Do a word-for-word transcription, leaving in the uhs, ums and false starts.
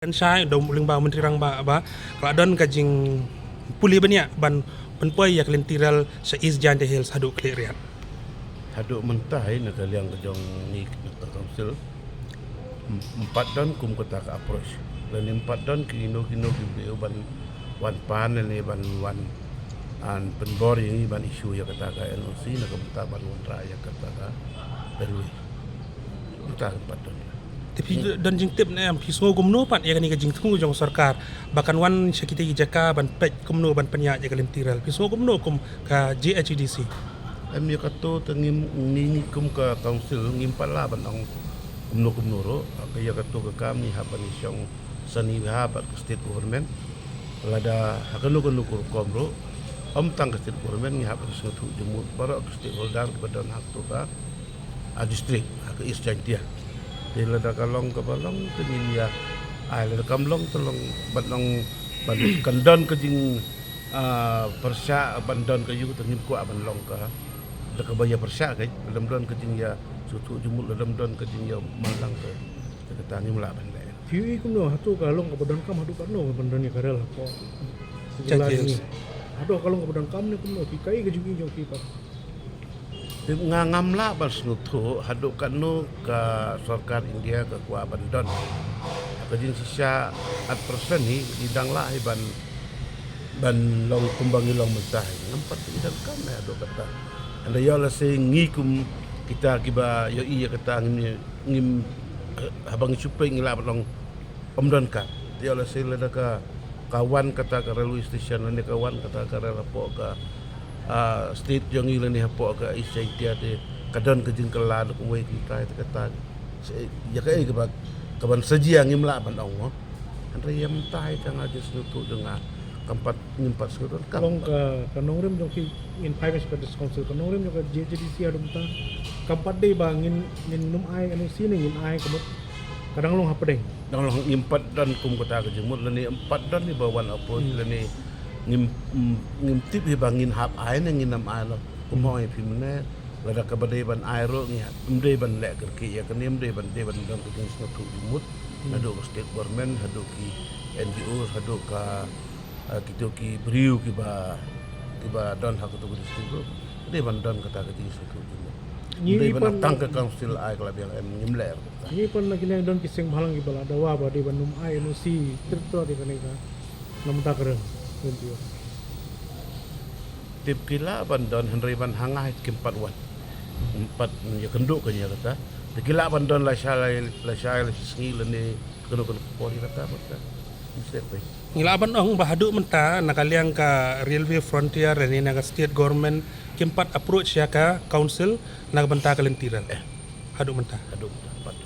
Kan shai da u lyngba u Myntri Rangbah ba ka la don ka jingpule bniah ban pynpoi ïa ka lynti rel sha East Jaintia Hills haduh Khliehriat. Haduh mynta hi na ka liang ka jong ngi na ka council, ym pat don kum kata ka approach. Lane ym pat don kino kino ki briew ban wan pan lane ban wan, ah, pynbor ïa ngi ban issue ïa kata ka N O C na ka bynta ban wanrah ïa kata ka railway. Mynta ym pat don. Te phi don jingtip ne em, phi sngew kumno pat ïa kane ka jingthmu jong sorkar ba kan wan sha kita ki jaka ban peit kumno ban pynïaid ïa ka lynti rel? Phi sngew kumno kum ka J H A D C? Em, ïa kato te ngim, ngi, ngi kum ka council ngim pat lah ban ong kumno kumno ruh. Ka ïa kato ka kam ngi hap ban ïashong sani bha bad ka state government. Lada ha kano kano ka rukom ruh, ym tang ka state government, ngi hap ban sngewthuh jingmut baroh ki stakeholder kiba don ha kato ka, ah, district, ha ka East Jaintia. Te lada ka long kaba long te ngin ïa ai, lada kam long te long ban ong ban kan don ka jing, ah, pyrshah ban don ka ïa u te ngim kwah ban long ka da kaba ïa pyrshah ka, lada ym don ka jing ïa sngewthuh jingmut, lada ym don ka jing ïa manlang ka, te kata ngim lah ban leh. Phi ïohi kumno, hato ka long kaba donkam haduh katno ban don ïa ka rel hapoh Jaintia Hills? Hato ka long kaba donkam ne kumno, phi kaei ka jingim jong phi pat? Nga ngam lah ban sngewthuh haduh katno ka sorkar India ka kwah ban don. Ka jingshisha at present hi ngi dang lah hi ban, ban long kumba ngi long mynta hi. Ngam pat ïohi donkam haduh kata. Hynrei ïoh lehse ngi kum kita kiba ïohi ïa kata ngim, ngim, haba ngi shu peit ngi lah ban long ym don ka. Te ïoh lehse lada ka, ka wan kata ka railway station lane ka wan kata ka rel hapoh ka, ah, state jong ngi lane hapoh ka East Jaintia te ka don ka jingkylla da kawei ka lynti te kata. Ïa kaei kaba, kaban sa jia ngim lah ban ong mo. Hynrei ïa mynta hi ka nga jingsngewthuh jong nga kam pat ngim pat sngewthuh donkam. Long ka, ka nongrim jong phi ngin phai ka sha ka District Council, ka nongrim jong ka J H A D C haduh mynta kam pat dei ba ngin, ngin nym ai N O C ne ngin ai ka mut ka dang long hapdeng. Dang long, ngim pat don kum kata ka jingmut lane ym pat don hi ba wan approach lane ngim, ngim, ngim tip hi ba ngin hap ai ne ngin nym ai lo. Kumba ong ïa phi mynne, lada kaba dei ban ai ruh ngi hap, ym dei ban leh kyrkieh ïa kane, ym dei ban, dei ban don ka jingsngewthuh jingmut naduh ka state government haduh ki N G Os haduh ka, ah, kito ki briew kiba, kiba don ha kato ka district ruh. Dei ban don kata ka jingsngewthuh jingmut. Ngi dei ban pan tang ka council ai ka la biang, em, ngim leh ruh. Ngi pan na ki neng don ki seng bhalang kiba la dawa ba dei ban nym ai N O C trip trot ïa kane ka. Namar ka rem. Tip ki lah ban don hynrei ban ha nga hi kim pat wan. Kim pat ïakynduh kane ïa kata. Te ki lah ban don lashai, lashai, lashisngi lane kano kano ka por ïa kata, mynta. Ngi lah ban ong ba haduh mynta na ka liang ka Railway Frontier lane na ka state government kim pat approach ïa ka council na ka bynta ka lynti rel. Eh. Haduh mynta. Haduh mynta pat.